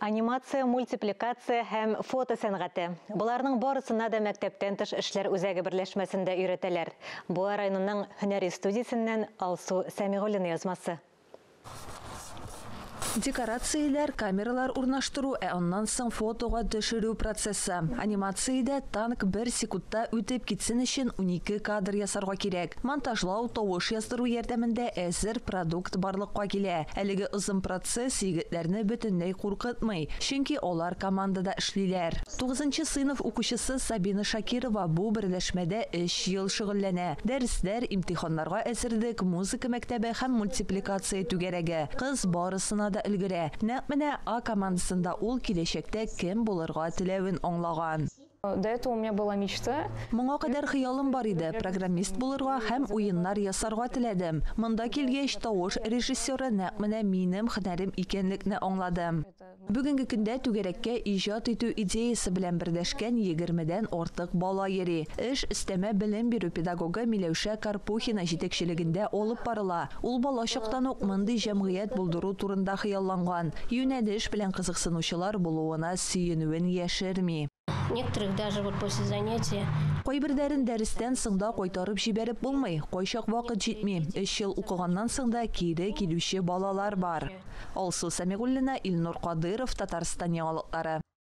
Анимация, мультипликация һәм фото сәнгате. Боларның барысына да мәктәптән тыш эшләр үзәге берләшмәсендә өйрәтәләр. Буа районының һөнәри студиясеннән Алсу Сәмигуллина язмасы. Декорацияләр, камералар урнаштыру, ә аннан соң фотога төшерү процессы. Анимациядә танк бер секундта үтеп китсен өчен 12 кадр ясарга кирәк. Монтажлау, тавыш яздыру ярдәмендә әзер продукт барлыкка килә. Әлеге озын процесс егетләрне бөтенләй куркытмый, чөнки алар командада эшлиләр. Тугызынчы сыйныф укучысы Сабина Шакирова бу берләшмәдә өч ел шөгыльләнә. Дәресләр, имтиханнарга әзерлек, музыка мәктәбе һәм мультипликация түгәрәге. Кыз барысына да өлгерә. Нәкъ менә А командасында ул киләчәктә кем булырга теләвен аңлаган. До этого у меня была мечта. Моңа кадәр хыялым бар иде, программист булырга һәм уеннар ясарга теләдем. Монда килгәч, тавыш режиссеры нәкъ менә минем һөнәрем икәнлекне аңладым. Бүгенге көндә түгәрәккә иҗат итү идеясе белән берләшкән егермедән артык бала йөри. Эш өстәмә белем бирү педагогы Миләүшә Карпухина җитәкчелегендә алып барыла. Ул бала чактан ук мондый җәмгыять булдыру турында хыялланган. Юнәлеш белән кызыксынучылар булуына сөенүен яшерми. Некоторых даже вот после занятия. Кайберләрен дәрестән соң да кайтарып җибәреп булмый. Кайчак вакыт җитми. Өч ел укыганнан соң да кире килүче балалар бар. Алсу Сәмигуллина, Илнур Кадыйров, Татарстан яңалыклары.